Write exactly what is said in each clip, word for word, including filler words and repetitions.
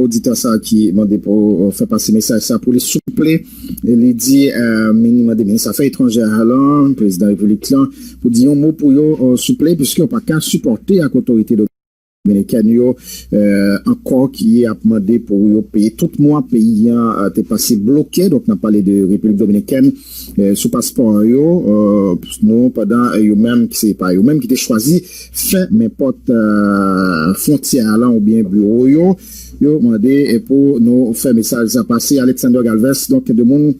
oditè sa ki mande pou, euh, fè pase mesaj sa pou li, souple. E li di, euh, li mande minis afè etranjè a lan, prezidan repiblik lan, pou di yon mo pou yo, euh, souple, piske yo pa ka sipòte ak otorite dominikèn yo, euh, ankò ki ap mande pou yo peye tout mwa peyi an, euh, te pase bloke. Donk, n ap pale de Repiblik Dominikèn, euh, sou paspò yo, euh, nou, pandan, euh, yo menm ki se pa yo menm ki te chwazi fèmen pòt, euh, fwontyè a lan oubyen biwo yo, yo mande, eh, pou nou fè mesaj sa pase. Alexander Galvez, donk, de moun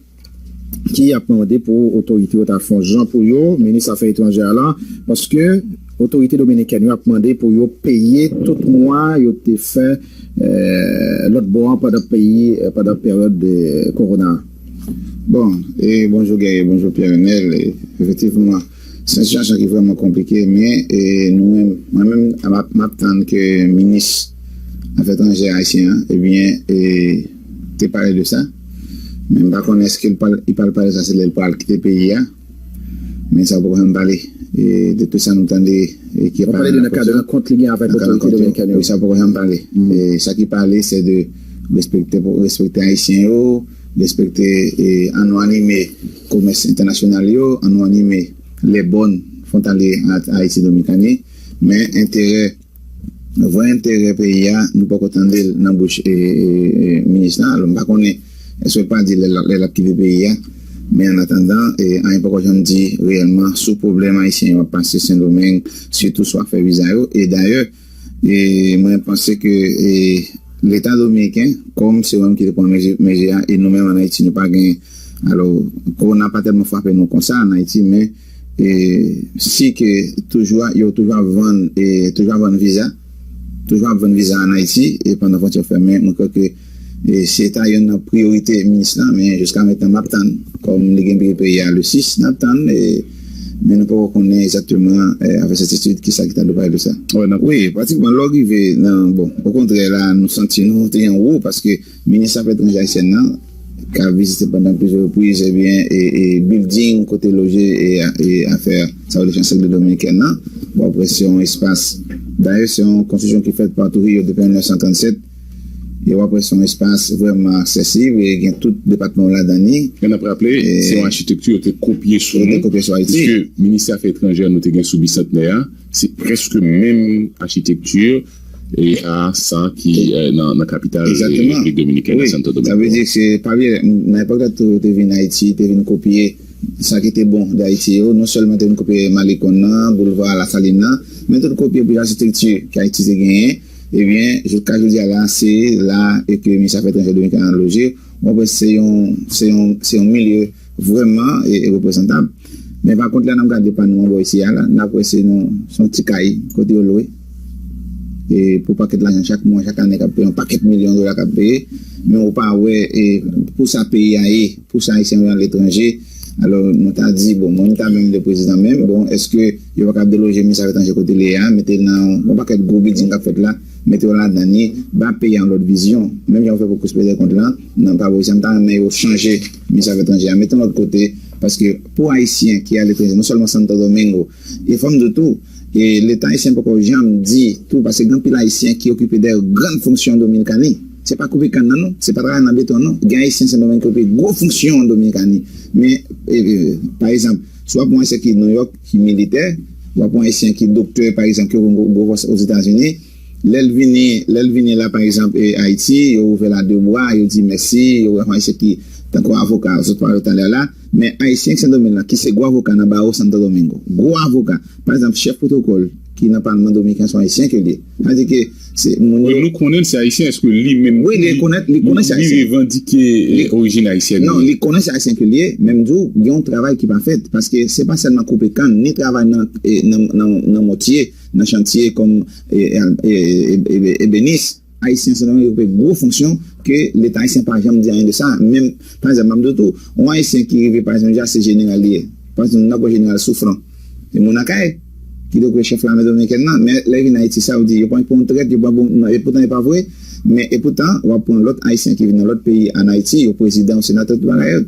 ki ap mande pou otorite yo ta fè yon jan pou yo, minis afè etranjè a lan, paske otorite dominikèn yo ap mande pou yo peye tout mwa yo te fè, eh, lòt bò an pandan peyi, eh, pandan peryòd de kowona. Bon, e bonjou Guerrier, bonjou Pierre Renel. E, efektivman, se yon sitiyasyon ki vrèman konplike, men, e, nou menm, mwen menm, m ap, m ap tann ke minis afè etranjè ayisyen an, ebyen, e, te pale de sa. Men m pa konnen èske l pral, li pral pale sa, se lè l pral kite peyi a. Men sa poko janm pale. E, de tout sa nou tande, e, ki ap pale nan kad rankont li gen avèk otorite dominikèn yo. Wi, sa poko janm pale. E, sa ki pale, se de respekte, respekte ayisyen yo, respekte, e, an nou anime komès entènasyonal yo, an nou anime les bonnes frontalières entre Haïti et Dominicanie, men enterè, vrè enterè peyi a, nou poko tande l nan bouch, e, e, e, minis la. Alò, m pa konnen èske l pral di lè l ap, lè l ap kite peyi a, men an atandan, e, anyen poko janm di reyèlman sou pwoblèm ayisyen yo ap pase Sendomeng, sitou sou afè viza yo. E dayè, e mwen panse ke, e, Leta dominiken, kòm se yo menm ki te pran mezi, mezi a, e nou menm ann Ayiti, nou pa gen, alò, kowona pa tèlman frape nou konsa ann Ayiti, men, e, si ke toujou, yo toujou ap vann, e, toujou ap vann viza, toujou ap vann viza ann Ayiti, e pandan fwontyè fèmen, mwen kwè ke, e, se ta youn nan priyorite minis lan, men jiska mentnan m ap tann, kòm li gen bri peyi a le sis, n ap tann, e, men nou poko konnen egzakteman, e, avèk sètitid kisa ki ta dwe pale de sa. Wi, pratikman, lè w rive nan, bon, okontrè la, nou santi nou te anwo, paske minis afè etranjè ayisyèn nan, k ap vizite pandan plizyè repriz, ebyen, e, e, building kote loje, e, e afè sa yo te chans Repiblik Dominikèn nan. W ap wè se yon espas, dayè, se yon konstriksyon ki fèt pa Trujillo depi mil nèf san trannsèt, e w ap wè se yon espas vrèman aksesib, e gen tout depatman yo ladan li. Men n ap raple, se yon achitekti yo te kopye sou nou, piske minis afè etranjè nou te gen sou Bisantnè a, se prèske menm achitekti e a sa ki, e, nan, nan kapital, e, Repiblik Dominikèn, nan Santo Domingo. Sa vle di se pa vye, nan epòk la tou, te vin Ayiti, te vin kopye sa ki te bon de Ayiti yo, non sèlman te vin kopye Malecon nan, Boulevard Lasalin nan, men tou kopye pi achitekti ke Ayiti te genyen, ebyen, jiska jodi a la, se la e ke minis afè etranjè dominiken an loje. Bon, se yon, se yon, se yon milye vrèman, e, e reprezantab. Men pa kont, lè n ap gade pa nou anbò isi a la, n ap wè se yon, se yon ti kay kote yo lwe. E pou pakèt lajan chak mwa, chak ane k ap peye, yon pakèt milyon dola k ap peye. Men ou pa wè, e, pou sa peyi a ye, pou sa ayisyen yo aletranje. Alò, nou ta di, bon, mwen, m ta menm de prezidan menm, bon, èske yo pa ka deloje minis afè etranjè kote l ye a, mete l nan yon pakèt gwo building k ap fèt la, mete yo ladan li, ba peyi a yon lòt vizyon. Menm jan yo fè pou Kous Pèdè Kont lan, nan pa vre, sa m ta renmen yo chanje minis afè etranjè a, mete yon lòt kote, paske pou ayisyen ki aletranje, non sèlman Santo Domingo, e fò m di w tou, e Leta ayisyen poko janm di tou, paske gen anpil ayisyen ki okipe de grann fonksyon an Dominikani. Se pa koupe kann nan non, se pa travay nan beton non. Gen ayisyen Sendomeng ki okipe gwo fonksyon an Dominikani. Men, e, e, pa egzanp, si w ap yon ayisyen ki Nouyòk, ki militè, w ap yon ayisyen ki doktè, pa egzanp, ki okipe gwo, gwo pòs Ozetazini, lè l vini, lè l vini la, pa egzanp, e, Ayiti, yo ouvè l a de bra, yo di mèsi, yo wè yon ayisyen ki, tankou avoka, sot pale talè la, men ayisyen ki Sendomeng lan, ki se gwo avoka nan bawo Santo Domingo, gwo avoka, pa egzanp, chèf pwotokòl ki nan palman dominiken, se yon ayisyen ke l ye. Sa vle di ke se moun yo. Nou konnen l se ayisyen, èske li menm, wi, li rekonèt, li konnen se ayisyen, li revandike, e, orijin ayisyèn li? Non, li konnen se ayisyen ke l ye, men m di w, gen yon travay ki pa fèt, paske se pa sèlman koupe kann, ni travay nan, e, nan, nan, nan mòtye, nan chantye kòm, e, e, ebenis. Ayisyen Sendomeng yo okipe gwo fonksyon ke Leta ayisyen pa janm di anyen de sa. Menm, pa egzanp, m ap di w tou, yon ayisyen ki rive, pa egzanp, deja se jeneral li ye. Pa egzanp, n ap wè jeneral Soufran. Se moun Akay ki te okipe chèf lame dominikèn nan, men lè l vin Ayiti, sa yo di, yo pran l pou yon trèt, yo pran l pou, non, epoutan e pa vre, men epoutan, w ap pran lòt ayisyen ki vin nan lòt peyi ann Ayiti, yo prezidan, yo senatè, tout bagay yo.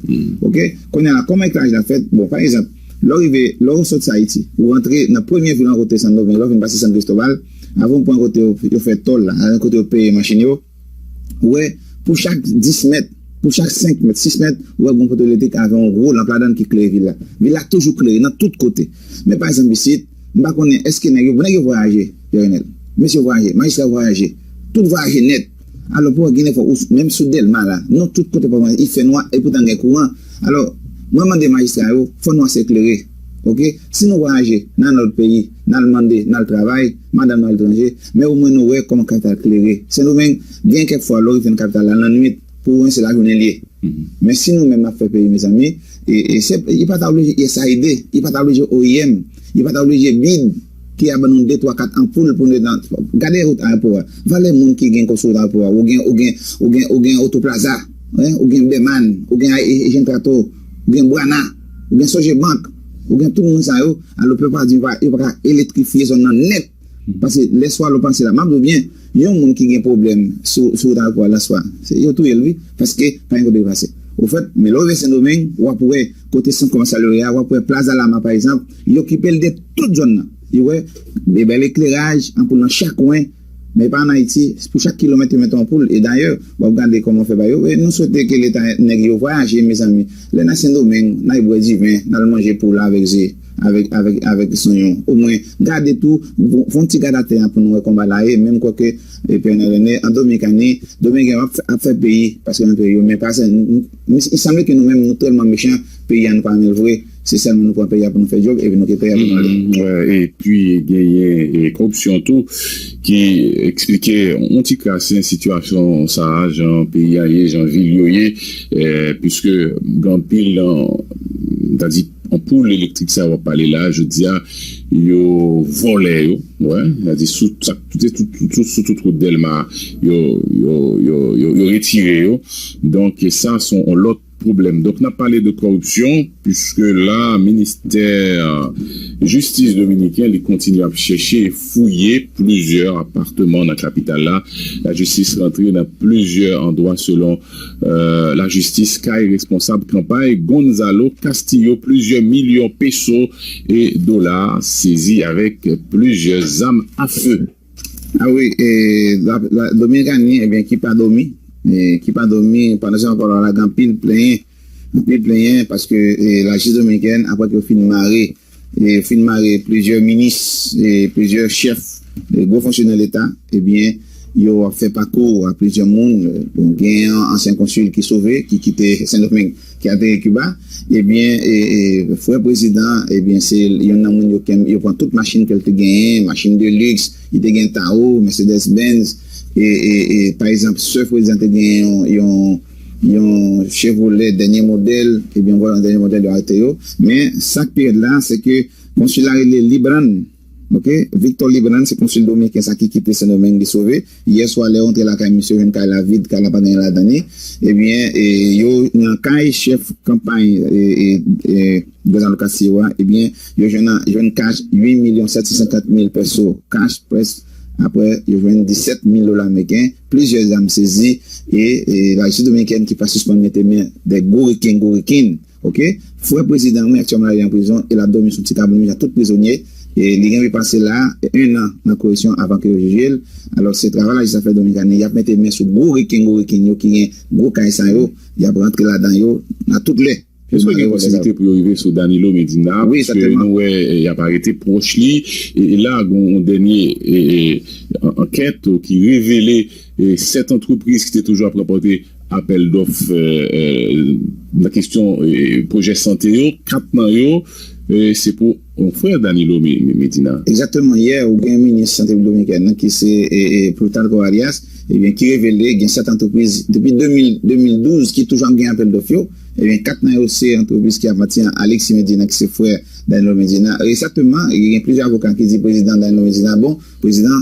Oke? Kounye a la, kòman eklaj la fèt? Bon, pa egzanp, lè w rive, lè w soti Ayiti, ou rantre nan premye vil w rankontre Santo Domingo, lè w fin pase San Cristobal, avan w pran kote yo, yo fè tòl la, avan kote yo peye machin yo, Ou wè, pou chak dis mèt, pou chak senk mèt, sis mèt, ou wè gen yon poto elektrik avè yon gwo lanp ladan l ki klere vil la. Vil la toujou klere nan tout kote. Men pa egzanp isit, m pa konnen èske nèg yo, nèg yo vwayaje, Pierre Renel. Mesye yo vwayaje, majistra yo vwayaje. Tout vwayaje nèt. Alò pou wè gen lè fò ou menm sou Dèlma la, non, tout kote pa, i fè nwa, epoutan gen kouran. Alò, mwen mande majistra yo, fò nou ase klere. Oke? Si nou vwayaje, n al nan lòt peyi, n al mande, n al travay, madanm nou aletranje, men omwen nou wè kòman kapital klere. Sendomeng, gen kèk fwa lè w rive nan kapital la nan nwit, pou ou se lajounen l ye. Men si nou menm n ap fè peyi, mezanmi, e, e se, li pa ta oblije U S A I D, li pa ta oblije O I M, li pa ta oblije bid ki a ban nou de, twa, kat anpoul pou nou nan. Gade wout ayewopò a. Valè moun ki gen kòb sou wout ayewopò a. Ou gen, ou gen, ou gen, ou gen Otoplaza, hein, ou gen Bèman, ou gen Eugène Trato, ou gen Brana, ou gen Sogebank, ou gen tout moun sa yo. Alò pèp a di yo pa, yo pa ka elektrifye zòn nan nèt. Paske lè swa lè w panse la, m ap di w byen, yon moun ki gen pwoblèm sou, sou wout ayewopò a lè swa, se yo touye l wi, paske pa gen kote l pase. Ofèt, men lè w rive Sendomeng, w ap wè kote sant komèsyal yo ye a, w ap wè Plaza Lama pa egzanp, yo okipe l de tout zòn nan. Yo wè, de bèl ekleraj, anpoul nan chak kwen, men pa ann Ayiti, pou chak kilomèt yo mete yon anpoul, e dayè, w ap gade kòman yo fè ba yo, e nou swete ke Leta nèg yo vwayaje, mezanmi. Lè n al Sendomeng, n al bwè diven, n al manje poul avèk ze, avèk, avèk, avèk sonyon. Omwen, gade tou, fè yon ti gad atè a pou nou wè kòman bagay la ye, menm kwè ke, e, Pè Nèlene, an Dominikani, Domiken ap, ap fè peyi, paske nan peyi yo, men pa sa, m, m, m, il sanble ke nou menm, nou tèlman mechan, peyi a nou pa renmen l vre, se sèlman nou pran peyi a pou nou fè djòb, epi nou kite peyi a pou nou ale. Mm, epi genyen, e, koripsyon tou, ki eksplike yon ti kras sitiyasyon sa a, jan peyi a ye, jan vil yo ye, e, piske gen anpil nan, ta di, anpoul elektrik sa w ap pale la, jodi a, yo vòlè yo, wè, ta di, sou, sa, tout, tout, tout, tout, sou tout wout Dèlma, yo, yo, yo, yo, yo retire yo. Donk, e sa, se yon lòt pwoblèm. Donk, n ap pale de koripsyon, piske la, ministè jistis dominiken, li kontinye ap chèche e fouye plizyè apatman nan kapital la. Lajistis rantre nan plizyè andwa selon, euh, lajistis, kay responsab kanpay Gonzalo Castillo, plizyè milyon peso e dola sezi avèk plizyè zam afe. A wi, e, la, la, Dominikani, ebyen, ki pa dòmi, e, ki pa dòmi, pandan se tan, la, gen anpil plenyen, anpil plenyen, paske, e, lajistis dominikèn, apre ke yo fin mare, e, fin mare plizyè minis, e, plizyè chèf, e, gwo fonksyonè Leta, ebyen, yo ap fè pakou a plizyè moun. Bon, gen yon ansyen konsil ki sove, ki kite Sendomeng, ki ateri Kiba. Ebyen, e, e, frè prezidan, ebyen, se youn nan moun yo, yo pran tout machin ke l te genyen, machin de liks, li te gen Tahoe, Mercedes Benz, e, e, e, pa egzanp, sè prezidan te genyen yon, yon, yon Chevrolet dènye modèl, ebyen, vòlò dènye modèl, yo arete yo. Men, sa k pi rèd la, se ke konsil la rele Libran, oke? Victor Libran, se konsil dominiken sa ki kite Sendomeng, li sove. Yè swa, lè yo antre lakay misye, yo jwenn kay la vid, kay la pa gen anyen ladan li. Ebyen, e, yo nan kay chèf kanpay, e, e, e, Gonzalo Castillo a, ebyen, yo jwenn, jwenn kach uit milyon sèt san senkant mil peso, kach près, apre, yo jwenn disèt mil dola ameriken, plizyè zam sezi, e, e, lajistis dominikèn ki pa sispann mete men de gwo rekin, gwo rekin, oke? Frè prezidan, wi, aktyèlman, li an prizon, e l ap dòmi sou ti kabin li, jan tout prizonye, e li gen dwe pase la, en an nan koreksyon avan ke yo jije l. Alò, se travay lajistis ap fè Dominikani, y ap mete men sou gwo rekin, gwo rekin yo ki gen gwo kay sa yo, y ap rantre ladan yo, nan tout lè. Èske gen posiblite pou yo rive sou Danilo Medina? Wi, paske nou wè, e, y ap arete pwòch li. E, e la, gen yon dènye, e, e, an-, ankèt, e, ki revele, e, sèt antrepriz ki te toujou ap ranpòte apèl dòf, e, e, nan kesyon, e, pwojè sante yo. Kat nan yo, e, se pou yon frè Danilo Me-, Me-, Medina. Egzakteman. Yè, ou gen minis sante Repiblik Dominikèn nan, ki se, e, e, Plutarco Arias, ebyen, ki revele gen sèt antrepriz depi de mil, de mil douz ki toujou ap gen apèl dòf yo. Ebyen, kat nan yo se antrepriz ki apatyen a Alexis Medina, ki se frè Danilo Medina. Egzakteman, gen plizyè avoka ki di prezidan Danilo Medina, bon, prezidan,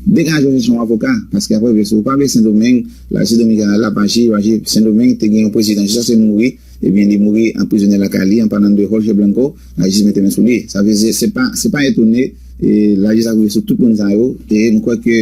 degaje w, se yon avoka, paske apre, si w pa vle Sendomeng, lajistis dominikèn la, l ap aji, l ap aji. Sendomeng te gen yon prezidan, jiskaske l mouri, ebyen, li mouri anprizone lakay li, an palan de Jorge Blanco, lajistis mete men sou li. Sa vle di, se pa, se pa etone, e, lajistis ap rive sou tout moun sa yo, e m kwè ke,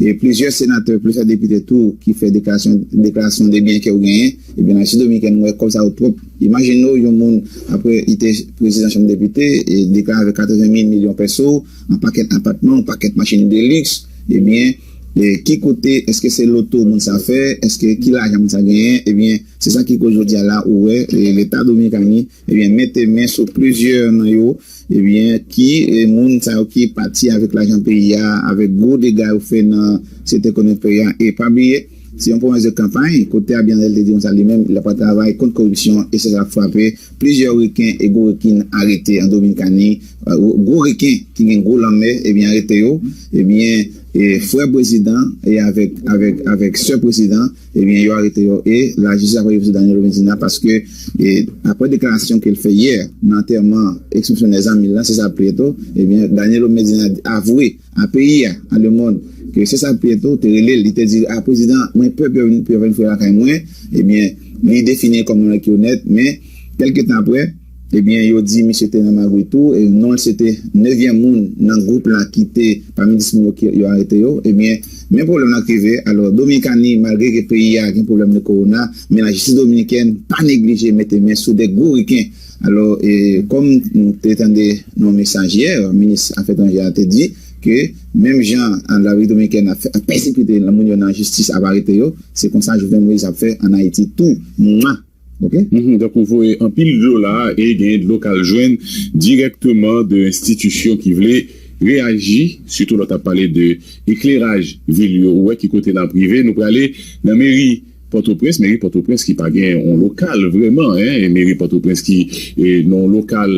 e, plizyè senatè, plizyè depite tou ki fè deklarasyon, deklarasyon de byen ke yo genyen, ebyen, lajistis dominikèn wè kòb sa yo twòp. Imajine w, yon moun, apre li te prezidan chanm depite, e deklare avèk katreven mil milyon peso, yon pakèt apatman, yon pakèt machin de liks, ebyen, E ki kote, èske se loto moun sa fè, èske ki lajan moun sa genyen, ebyen, se sa ki koz jodi a la ou wè, e, Leta Dominikani, ebyen, mete men sou plizyè nan yo, ebyen, ki, e, moun sa yo ki pati avèk lajan peyi a, avèk gwo dega yo fè nan sektè ekonomik peyi a, e pa bliye, se yon pwomès de kanpay, kote Abinader te di konsa li menm, l ap travay kont koripsyon, e se sa k frape, plizyè reken e gwo rekin arete an Dominikani, e, gwo reken ki gen gwo lanmè, ebyen, arete yo, ebyen, e, frè prezidan, e avèk, avèk, avèk sè prezidan, ebyen, yo arete yo, e lajistis ap repoze Danilo Medina, paske, e, apre deklarasyon ke l fè yè nan antèman eks fonksyonè Zami lan, se sa Prieto, ebyen, Danilo Medina avwe a peyi a, a le monde, ke se sa Prieto te rele l, li te di, a prezidan, mwen pè Pierre Pierre Vennefouye lakay mwen, ebyen, li defini l kòm yon nèg ki onèt, men kèlke tan apre, ebyen, yo di misye te nan magouy tou, e non l se te nevyèm moun nan gwoup la ki te pami dis moun yo ki yo arete yo, ebyen, men pwoblèm nan k rive, alò, Dominikani, malgre ke peyi a gen pwoblèm de kowona, men lajistis dominikèn pa neglije mete men sou de gwo reken. Alò, e, kòm nou te tande nan yon mesaj yè, minis afè etranjè a te di ke menm jan an Larepiblik Dominikèn ap fè, ap pèsekite moun yo nan jistis, ap arete yo, se konsa Jovenel Moïse ap fè an Ayiti tou. Mwa. Ok? Mhm, donk, ou voye anpil dlo la a, e gen dlo k al jwenn dirèkteman de enstitisyon ki vle reyaji, sitou lè w t ap pale de ekleraj vil yo, ou wè ki kote n ap rive. Nou prale nan meri Pòtoprens, meri Pòtoprens ki pa gen yon lokal vrèman, en, e meri Pòtoprens ki, e, nan yon lokal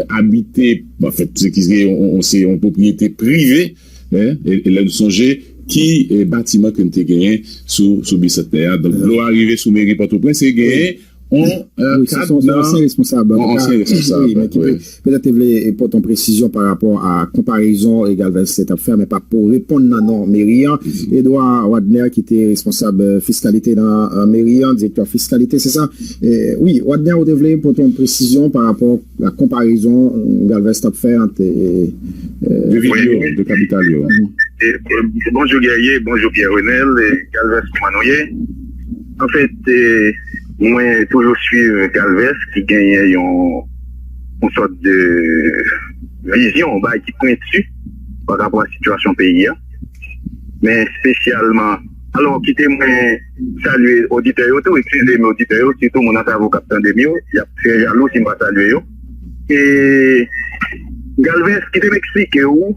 abite, anfèt, se ki se yon, yon, se yon pwopriyete prive, en, e, e lè n sonje ki, e, batiman ke n te genyen sou, sou Bisantnè a. Donk, dlo a rive sou meri Pòtoprens, e genyen yon, e, wi, se kad son, son nan ansyen responsab, an yon tou ka, ansyen responsab, wi, men ki wi. Pe-, petèt te vle, e, pote yon presizyon pa rapò a konparezon, e, Galvez te t ap fè, men pa pou reponn nan non meri an. Mhm. Edouard Wadner, ki te responsab, e, fiskalite nan, e, meri an, direktè fiskalite, se sa? E, wi, Wadner, ou te vle pote yon presizyon pa rapò a konparezon, e, Galvez t ap fè ant, e, e, de vil yo, wi, de kapital yo. Mhm. E, e, bonjou Guerrier, bonjou Pierre Renel, e, Galvez, kòman nou ye? Anfèt, e, mwen toujou swiv Galvez ki genyen yon, yon sòt de vizyon, yon bagay ki pwenti pa rapò a sitiyasyon peyi a. Men espesyalman, alò, kite mwen salye oditè yo tou, eskize m oditè yo, sitou moun Antavo k ap tande m yo, y ap fè jalou si m pa salye yo. E Galvez, kite m eksplike w,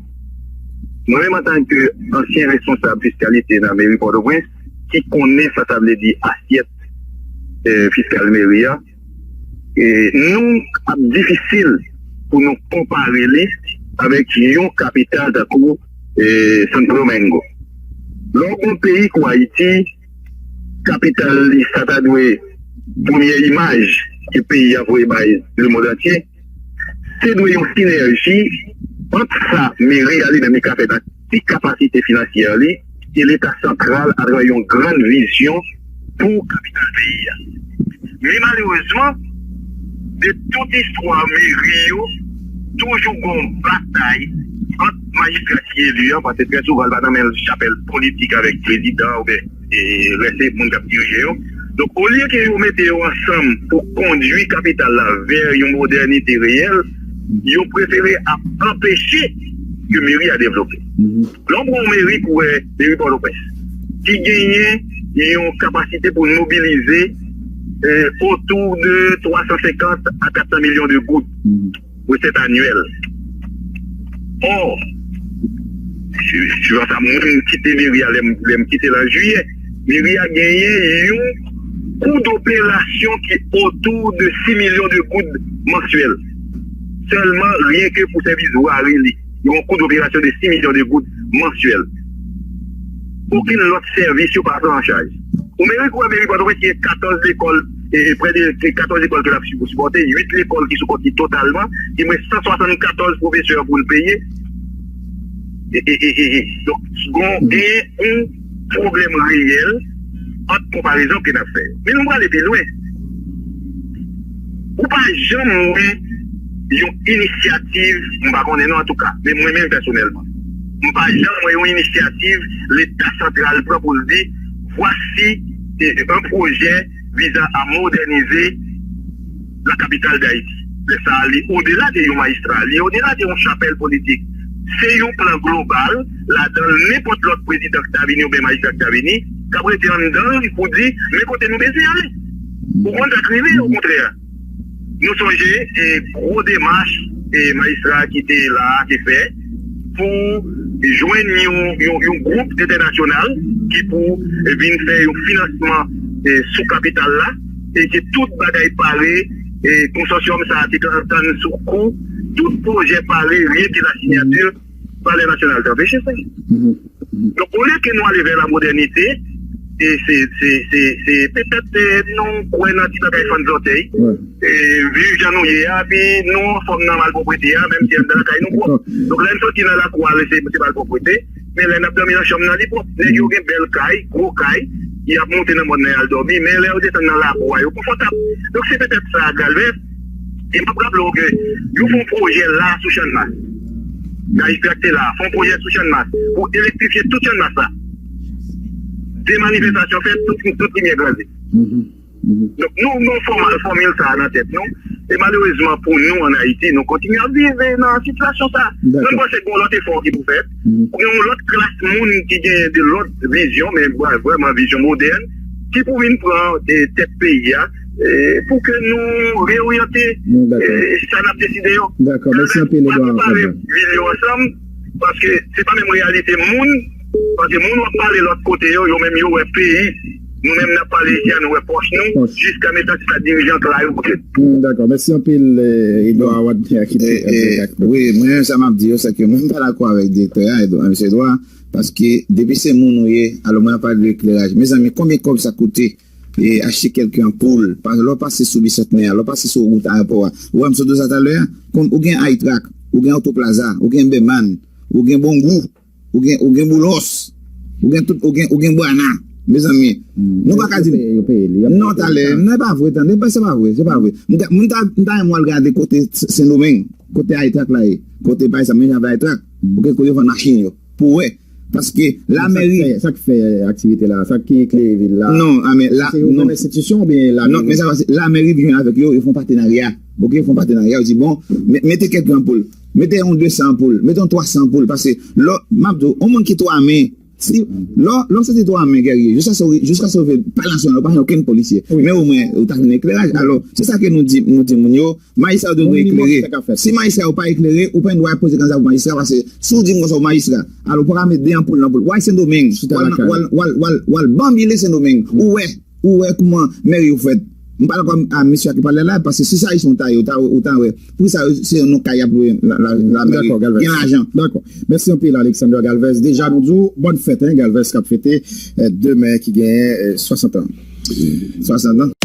mwen menm antanke ansyen responsab fiskalite nan meri Pòtoprens, ki konnen sa sa vle di asyèt, e, fiskal meri a, e, nou ap difisil pou nou konpare li avèk yon kapital tankou, e, Santo Domingo. Lè w gon peyi kou Ayiti, kapital li, sa ta dwe premye imaj ke peyi a voye bay lemonn antye, se dwe yon sinèji ant sa meri a li menm li ka fè nan ti kapasite finansyè li e Leta santral atravè yon grann vizyon pou kapital peyi a. Men malerezman, de tout istwa meri yo, toujou gon batay ant majistra ki eli an, paske trè souvan l pa nan men chapèl politik avèk prezidan oubyen e rès moun k ap dirije yo. Donk, olye ke yo mete yo ansanm pou kondui kapital la vè yon modènite reyèl, yo prefere ap anpeche ke meri a devlope. Mhm. Lè w pran yon meri kou, e, meri Pòtoprens, ki genyen yon kapasite pou l mobilize, e, otou de twa san senkant a kat san milyon de goud. Mhm. Resèt anyèl. Ò, si, si sa mwen menm kite meri a, lè m, lè m kite l an jiyè, meri a genyen yon kou doperasyon ki otou de sis milyon de goud mansyèl. Sèlman, ryen ke pou sèvis vwari li, yon kou doperasyon de sis milyon de goud mansyèl. Okenn lòt sèvis yo pa pran an chaj. Ou meri kou meri Pòtoprens ki gen katòz lekòl, e, e, prè de, de katòz lekòl ke l ap sipòte, uit lekòl ki sou kont li totalman, gen mwen san swasannkatòz pwofesè pou l peye. E, e, e, e, e. Donk, gon, gen yon pwoblèm reyèl ant konparezon ke n ap fè yo. Men nou prale pi lwen. Ou pa janm wè yon inisyativ, m pa konnen non antouka, men mwen menm pèsonèlman, m pa janm wè yon inisyativ Leta santral pran pou l di, vwasi, e, un projet visant à moderniser la capitale d'Haïti. Lè sa a, li odela de yon majistra, li odela de yon chapèl politik. Se yon plan global, ladan l nenpòt lòt prezidan ki ta vini oubyen majistra ki ta vini, k ap rete anndan l pou di, men kote nou bezwen ale. Ou konn sa k rive, okontrè. Nou sonje e gwo demach e majistra ki te la a te fè pou jwenn yon, yon, yon gwoup entènasyonal ki pou e, vin fè yon finansman e, sou kapital la e ke tout bagay pare e konsòsyòm sa a te ka antann sou kou tout pwojè pare ryen ke la siyati Palè Nasyonal te anpeche fè. Donk, olye ke nou ale vè la modènite, e se, se, se, se petèt e, nou kwè nan ti bagay fann zòtèy, e viv jan nou ye a, pi nou anfòm nan malpwòpte a, menm si anndan lakay nou pwòp. Donk, lè n soti nan lakou ale, se, se malpwòpte, men lè n ap dòmi nan chanm nan, li pwòp. Nèg yo gen bèl kay, gwo kay, y ap moute nan mòn nan y al dòmi, men lè yo desann nan labou a, yo konfòtab. Donk, se petèt sa, Galvez, e m ap raple w ke yo fè yon pwojè la sou Channmas. Majistra ki te la a fè yon pwojè sou Channmas pou elektrifye tout Channmas la. De manifestasyon fèt, tout, tout limyè kraze. Donk, nou, nou fòmal, fòmil sa a nan tèt nou. E malerezman pou nou ann Ayiti, nou kontinye ap viv e, nan sitiyasyon sa a. Nou panse gen yon lòt efò ki pou fèt. Pou gen yon lòt klas moun ki gen de lòt vizyon, men vra- vrèman vizyon modèn, ki pou vin pran e, tèt peyi a, e, pou ke nou reoryante e, sa n ap deside yo. Dakò, mèsi anpil, Edouard. Pare vil yo ansanm, paske se pa menm reyalite moun, paske moun w ap pale lòt kote yo, yo menm yo wè peyi. Nou menm n ap pale isi a, nou wè pòch nou, jiskametan se sa dirijan k la yo pou ke. Dakò, mèsi anpil, e, Edouard Wadner ki te. Wi, mwen menm sa m ap di yo, se ke mwen m pa dakò avèk direktè a, Edouard, mesye Edouard, paske depi se moun ou ye, alò mwen ap pale de ekleraj. Mezanmi, konbyen kòb sa koute e achte kèlke anpoul? Lè w pase sou Bisantnè a, lè w pase sou wout ayewopò a, ou wè m sot di w sa talè a, ou gen Aytrak, ou gen Otoplaza, ou gen Bèman, ou gen Bongou, ou gen, ou gen Boulos, ou gen tout, ou gen, ou gen Bwana. Mezanmi, nou pa ka di. Non, talè, non, e pa vre, tande, se pa vre, se pa vre. M ta, m ta, m ta renmen w al gade kote Sendomeng, kote Aytrak la ye, kote pa egzanp, menm jan avèk Aytrak, ou gen kote yo vann machin yo, pou w wè. Paske lamèri. Sa k fè, sa k fè aktivite la, sa ki eklere vil la? Non, a, men la, se yon non. Enstitisyon oubyen la? Non, men sa pase, lamèri vin avèk yo, yo fè yon patenarya. Ok, yo fè yon patenarya, yo di, bon, me- mete kèk anpoul. Mete yon de san anpoul, mete yon twa san anpoul, paske lò, m ap di w, yon moun ki twa men, si, lò, lò w soti twa men, Guerrier, jiskaske w, jiskaske w rive Palè Nasyonal, ou pa gen okenn polisye. Men omwen, ou ta jwenn ekleraj. Alò, se sa ke nou di, nou di moun yo, majistra yo dwe eklere. Si majistra yo pa eklere, ou pa gen dwa poze kandida pou majistra, paske si w di m konsa w majistra, alò, ou pa ka met de anpoul nan anpoul. W al Sendomeng, w al, w al, w al, w al banbile Sendomeng, ou wè. Ou wè kouman mèri yo fèt. M pa dakò a mesye a ki pale la, paske si sa Ayisyen ou ta ye, ou ta, ou ta wè. Poukisa se yon non kay y ap lwe la, la, lamèri? Gen lajan. Dakò. Mèsi anpil, Alexander Galvez. Deja, nou di w, bòn fèt, hein, Galvez k ap fete, eh, demen ki genyen, eh, swasant an. Swasant an.